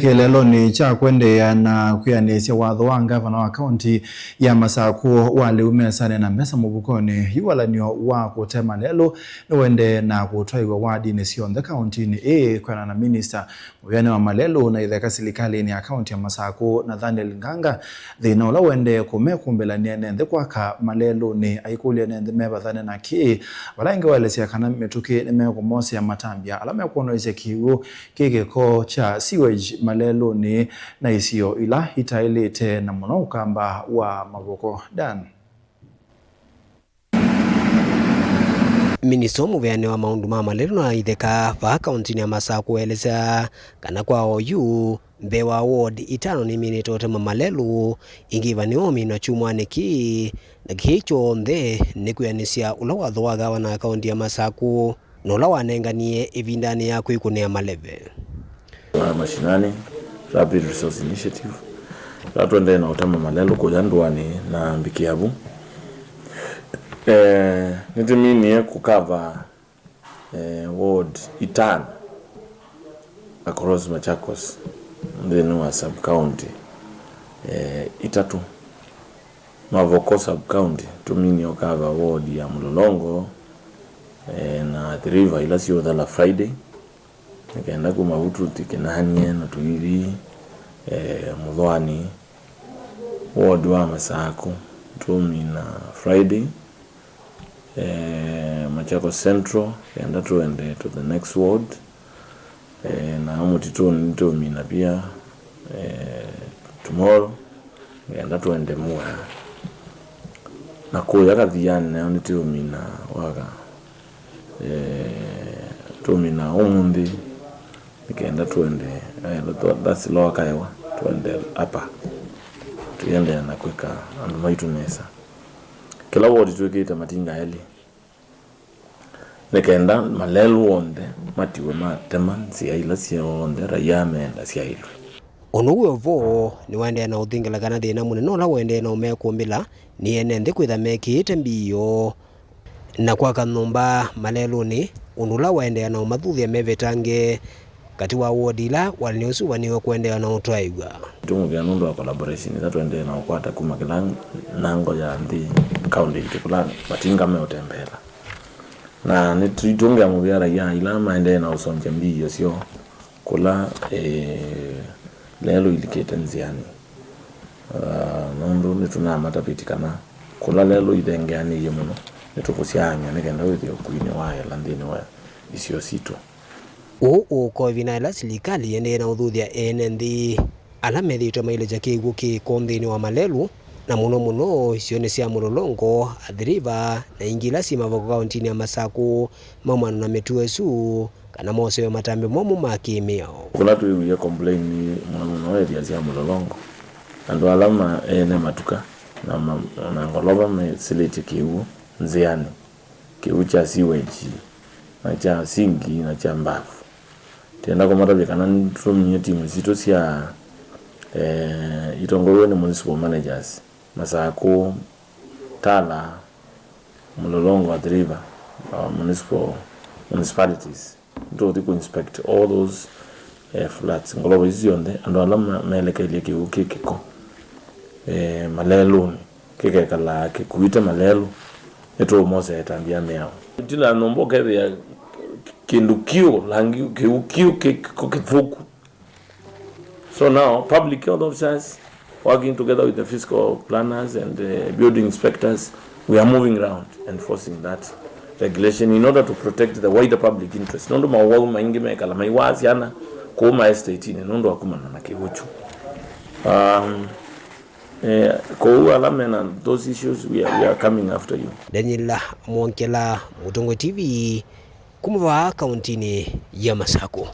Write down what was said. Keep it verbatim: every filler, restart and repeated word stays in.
Kĩeleelonĩ kya kwendeea na kwĩanĩsya watho wa ngavana wa kaunti ya Masakũ wa lĩu mesanĩ na mbesa mũvukonĩ, yu walan'yo wa kũtema lelũ nĩwendee na kũtwaĩw'a wardinĩ syonthe kauntinĩ ĩĩ. Kwĩanana na minista mũvĩanĩ wa malelũ na itheka silikalĩnĩ ya kaunti ya Masakũ, Nathaniel Nganga, thĩna ũla ũendee kũmekũmbĩla nĩ ene nthĩ kwaka malelũnĩ. Aikũlya ene nthĩ mevathane na kĩĩ, vala ĩngĩ waelesya kana mĩtũkĩ nĩmekũmosea matambya ala mekwonowesya kĩw'ũ kĩ kĩko kya sewage malelũnĩ na isio ila itaĩlĩte, na mũno ũkamba wa mavoko. Dan. Minista mũvĩanĩ wa maũndũ ma malelũ na itheka vaa kauntinĩ ya Masakũ waelesya kana kwa oyu, mbee wa ward itano nĩminĩte ũtema malelũ, ĩngĩ ĩva nĩwaũmina kyumwanĩ kĩĩ, na kĩĩ kyonthe nĩ kwĩanĩsya ũla watho wa gavana wa kaunti ya Masakũ na ũla wanenganie ĩvindanĩ ya kwĩkũnĩa maleve. Wa mashinani, Rapid Resource Initiative, ĩla tũendee na ũtema malelũ kũya ndũanĩ na mbikĩa vu. Eh, nĩtũminie kũkava, eh, ward itano across Machakos nthĩnĩ wa sub county, eh, itatũ. Mavoko sub county tũminie ũkava ward ya Mũlolongo, eh, na Athi River ila siũthela Friday, nĩ kenda kuma vu tũthi Kĩnanie na Tũithi, eh, Mũthwani. Ward wa Masakũ tũmina Friday, eh, Machakos Central, kenda tũende to the next ward. Eh, na Mũtitũnĩ nĩtũmina pia, eh, tomorrow, kenda tũende Mua. Na kũya Kathianĩ nayo nĩtũmina waka, eh, tũmina ũmũnthĩ, nĩ kenda tũende, eh, that's Lower Kaewa, tũende Upper. Tũiendeea na kwĩka andũ maitũ nesa. Kĩla ward twĩkĩte matinga elĩ. Nĩ kenda malelũ onthe matiwe matema nzĩa ila syonthe raia meenda syaĩlwe. Ũndũ wĩ o vo nĩwaendee na ũthingĩla kana thĩna mũnene ũla ũendee na ũmekũmbĩla nĩ ene nthĩ kwĩtha mekĩĩte mbio na kwaka nyũmba malelũnĩ, ũndũ ũla waendee na ũmathuthya mevetange katĩ wa ward ila walan'yo ũsu ũvaniwe kũendeea na ũtwaĩw'a. Tũmũvea nũndũ wa collaboration ĩla tũendee na ũkwata kuma kĩla nyango ya nthĩ kaũndĩ itũ kũla matinga meũtembeela. Na nĩtũitũngĩa mũvea raia ila maendee na ũsongya mbio syoo kũla, eh, lelũ ilikĩte nzĩanĩ. Ah, nũndũ nĩtũnamatavĩtye kana kũla lelũ ithengeanĩie mũno, nĩtũkũsyaany'a nĩ kenda wĩthĩe ũkui nĩwaela nthĩnĩ wa isio sitũ. Ũũ ũũka o ĩvinda yĩla silikalĩ ĩendee na ũthuthya ene nthĩ ala methĩĩtwe mailĩkya kĩw'ũ kĩko nthĩnĩ wa malelũ, na mũno mũno isionĩ sya Mũlolongo, Athi River, na ingĩ ila syĩ Mavoko kaũntinĩ ya Masakũ, maumana na mĩtuo ĩsu, kana mosewe matambya momũ ma kĩ-mĩao. Kũla twĩwie complain mũno mũno area sya Mũlolongo, andũ ala ma ene matuka na ma-, na ngolova mesĩlĩtye kĩw'ũ nzĩanĩ, kĩw'ũ kya sewage na kya singi na kya mbavu. Twĩenda kũmatavya kana nĩtũtumie timu sitũ sya, eh, itongoew'e nĩ municipal managers, Masakũ, Tala, Mũlolongo, Athi River, uh, municipal, municipalities. Nĩtũũthi kũ inspect all those, eh, flats, ngolova isu syonthe, andũ ala ma-, melekelye kĩw'ũ kĩ kĩko, eh, malelũnĩ, kĩkekalaa kĩkuĩte malelũ, nĩtũũmosea ĩtambya ya mĩao. Tila nyũmba ũkethĩa kĩndũ kĩũ, langi kĩw'ũ kĩũ kĩ kĩko kĩthũku. So now, public health officers working together with the fiscal planners and, uh, building inspectors, we are moving around enforcing that regulation in order to protect the wider public interest. Nũndũ mawau maingĩ mekala maiwaa syana kũu ma estate-inĩ nũndũ wa kumana na kĩw'ũ kyu. Um, eh, kũu ala mena those issues, we are, we are coming after you. Daniel Mwongela, Mũtongoi T V, kuma vaa kauntinĩ ya Masakũ.